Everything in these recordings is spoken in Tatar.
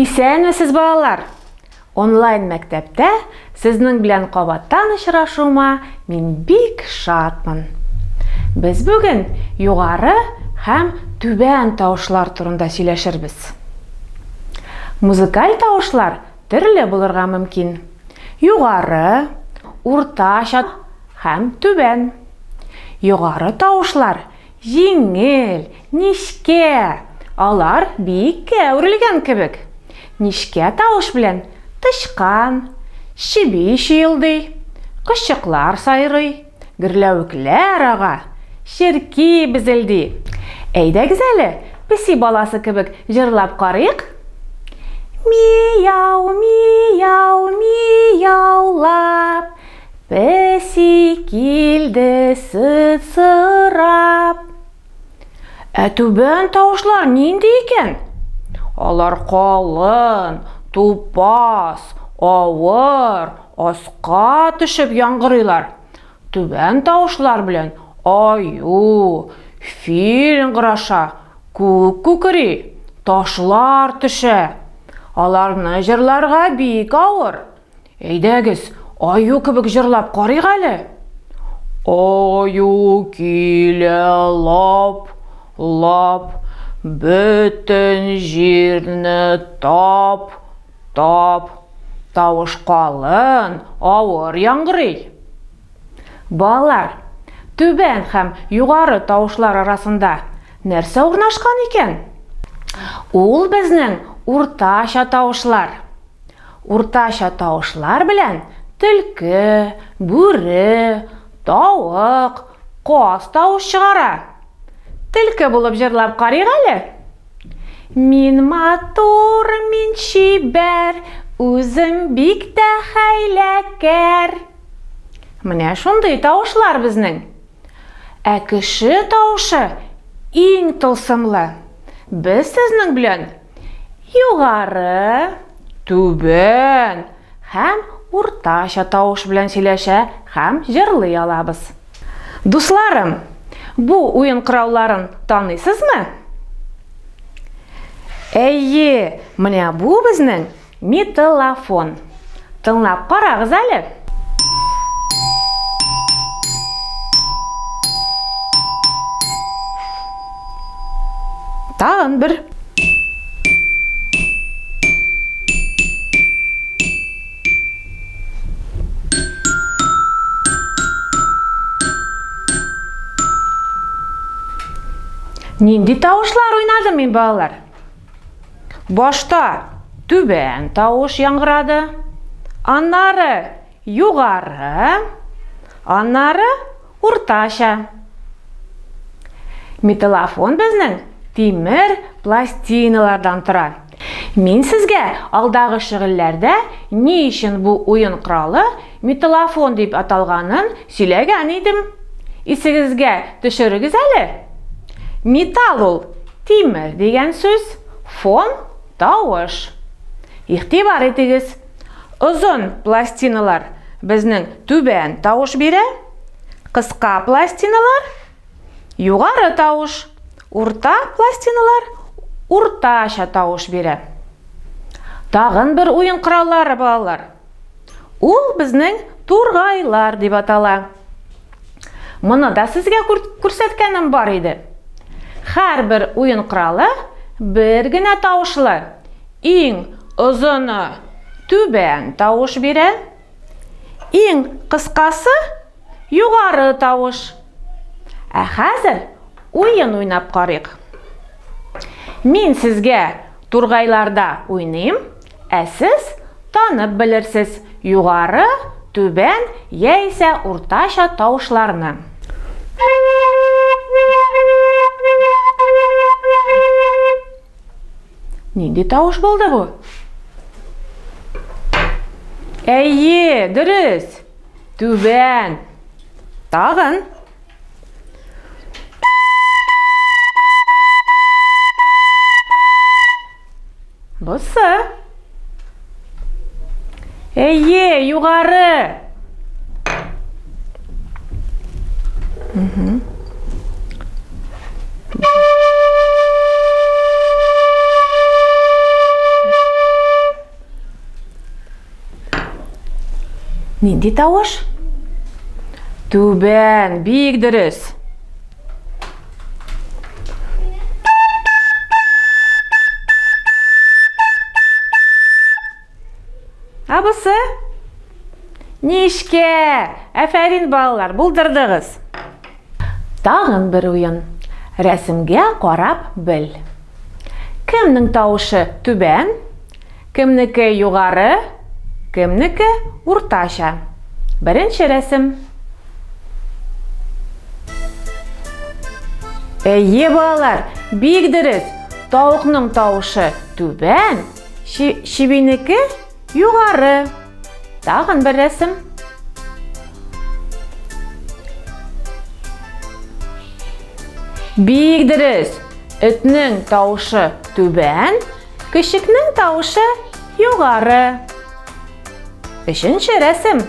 Исәнмесез, балалар! Онлайн мәктәптә сезнең белән кабаттан очрашуыма мин бик шатмын. Без бүген югары һәм түбән тавышлар турында сөйләшербез. Музыкаль тавышлар төрле булырга мөмкин. Югары, уртача һәм түбән. Югары тавышлар Җиңел, нечкә, алар биеккә үрелгән кебек. Нечкә тавыш белән тычкан, чеби чыелдый, кошчыклар сайрый, гөрләвекләр ага, черки безелди. Әйдәгез әле, песи баласы кебек җырлап карыйк. Мияу, мияу, мияулап, Песи килде сөт сорап. Ә түбән тавышлар нинди икән? Алар калын, тупас, авыр, аска төшеп яңгырыйлар. Түбән тавышлар белән аю, фил ыңгыраша, күк күкри, ташлар төшә. Аларны җырларга бик авыр. Әйдәгез, аю кебек җырлап карыйк әле. Аю килә лап, лап, бөтен җирне тап, тап. Тавыш калын, авыр яңгырый. Балалар, түбән һәм югары тавышлар арасында нәрсә урнашкан икән? Ул безнең уртача тавышлар. Уртача тавышлар белән төлке, бүре, тавык, каз тавыш чыгара. Төлке булып җырлап карыйк әле. Мин матур, мин чибәр, үзем бик тә хәйләкәр. Менә шундый тавышлар безнең. Ә кеше тавышы иң тылсымлы. Без сезнең белән Югары, түбән һәм уртача тавыш белән сөйләшә һәм җырлый алабыз. Дусларым, бу уен коралларын таныйсызмы? Әйе, менә бу безнең Металлофон. Тыңлап карагыз әле. Тагын бер. Нинди тавышлар уйнадым мин, балалар? Башта түбән тавыш яңгырады, аннары югары, аннары уртача. Металлофон безнең тимер пластиналардан тора. Мин сезгә алдагы шөгыльләрдә ни өчен бу уен коралы металлофон дип аталганын сөйләгән идем. Исегезгә төшерегез әле. Металл ул тимер дигән сүз, фон, тавыш. Игътибар итегез, озын пластиналар безнең түбән тавыш бирә, кыска пластиналар югары тавыш, урта пластиналар уртача тавыш бирә. Тагын бер уен кораллары, балалар. Ул безнең тургайлар дип атала. Моны да сезгә күрсәткәнем бар иде. Һәрбер уен коралы бер генә тавышлы. Иң озыны түбән тавыш бирә. Иң кыскасы югары тавыш. Ә хәзер уен уйнап карыйк. Мин сезгә тургайларда уйныйм, Ә сез танып белерсез югары, түбән яисә уртача тавышларны. Нинди тавыш булды бу? Әйе, дөрес. Түбән. Тагын. Бусы. Әйе, югары. Угу. Нинди тавыш? Түбән, бик дөрес. Абысы? Нишкә! Әфәрин, балалар, булдырдыгыз. Тагын бер уен. Рәсемгә карап бел. Кемнең тавышы түбән, кемнеке югары, кемнеке уртача? Беренче рәсем. Әйе, балалар, бик дөрес. Тавыкның тавышы түбән, чебинеке югары. Тагын бер рәсем. Бик дөрес. Этнең тавышы түбән, көчекнең тавышы югары. Өченче рәсем.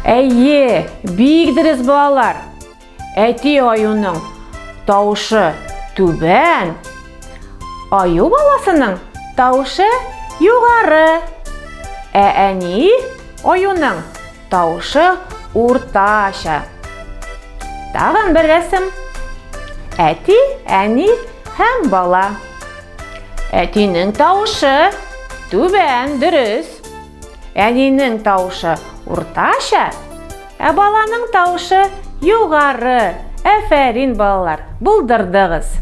Әйе, бик дөрес балалар. Әти аюның тавышы түбән, аю баласының тавышы югары. Ә әни аюның тавышы уртача. Тагын бер рәсем. Әти, әни һәм бала. Әтинең тавышы түбән, дөрес. Әнинең тавышы уртача, ә баланың тавышы югары. Әфәрин, балалар, булдырдыгыз.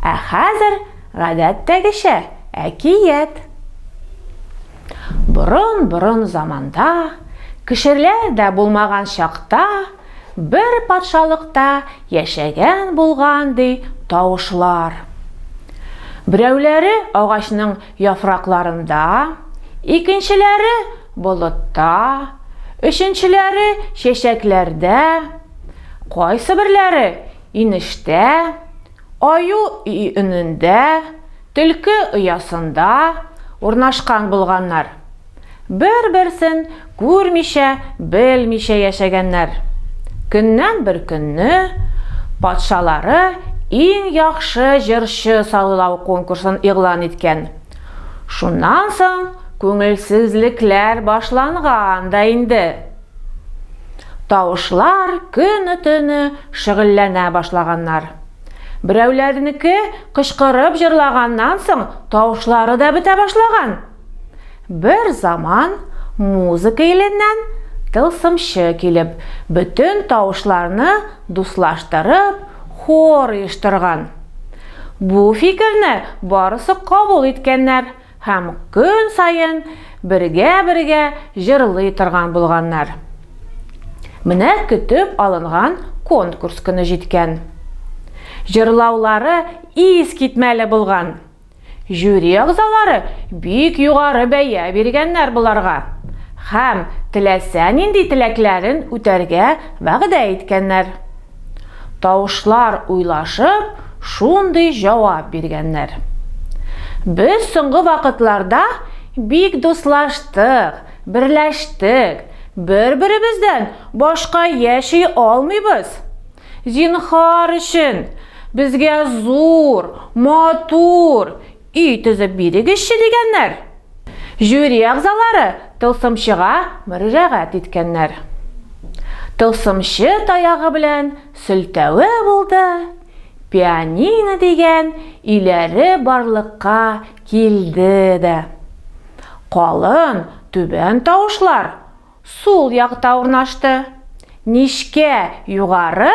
Ә хәзер гадәттәгечә әкият. Борын-борын заманда, кешеләр дә булмаган чакта, бер патшалыкта яшәгән булган, ди, тавышлар. Берәүләре агачның яфракларында, икенчеләре болытта, өченчеләре чәчәкләрдә, кайсыберләре инештә, аю өнендә, төлке оясында урнашкан булганнар. Бер-берсен күрмичә, белмичә яшәгәннәр. Көннән бер көнне патшалары иң яхшы җырчы сайлау конкурсын игълан иткән. Шуннан соң күңелсезлекләр башланган да инде. Тавышлар көне-төне шөгыльләнә башлаганнар. Берәүләрнеке кычкырып җырлаганнан соң тавышлары да бетә башлаган. Бер заман музыка иленнән тылсымчы килеп, бөтен тавышларны дуслаштырып, хор оештырган. Бу фикерне барысы кабул иткәннәр һәм көн саен бергә-бергә җырлый торган булганнар. Менә көтеп алынган конкурс көне җиткән. Җырлаулары искитмәле булган. Жюри әгъзалары бик югары бәя биргәннәр боларга һәм теләсә нинди теләкләрен үтәргә вәгъдә иткәннәр. Тавышлар уйлашып, шундый җавап биргәннәр. Без соңгы вакытларда бик дуслаштык, берләштек, бер-беребездән башка яши алмыйбыз. Зинһар өчен, безгә зур, матур өй төзеп бирегезче, дигәннәр. Жюри әгъзалары тылсымчыга мөрәҗәгать иткәннәр. Тылсымчы таягы белән сөлтәве булды, пианино дигән өйләре барлыкка килде дә. Калын, түбән тавышлар Сул якта урнашты. Нечкә югары,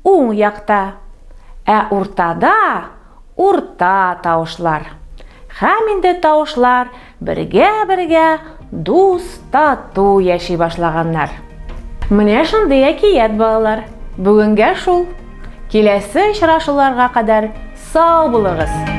уң якта. Ә уртада урта тавышлар. Һәм инде тавышлар бергә-бергә дус, тату яши башлаганнар. Менә шундый әкият, балалар. Бүгенгә шул. Киләсе очрашуларга кадәр сау булыгыз!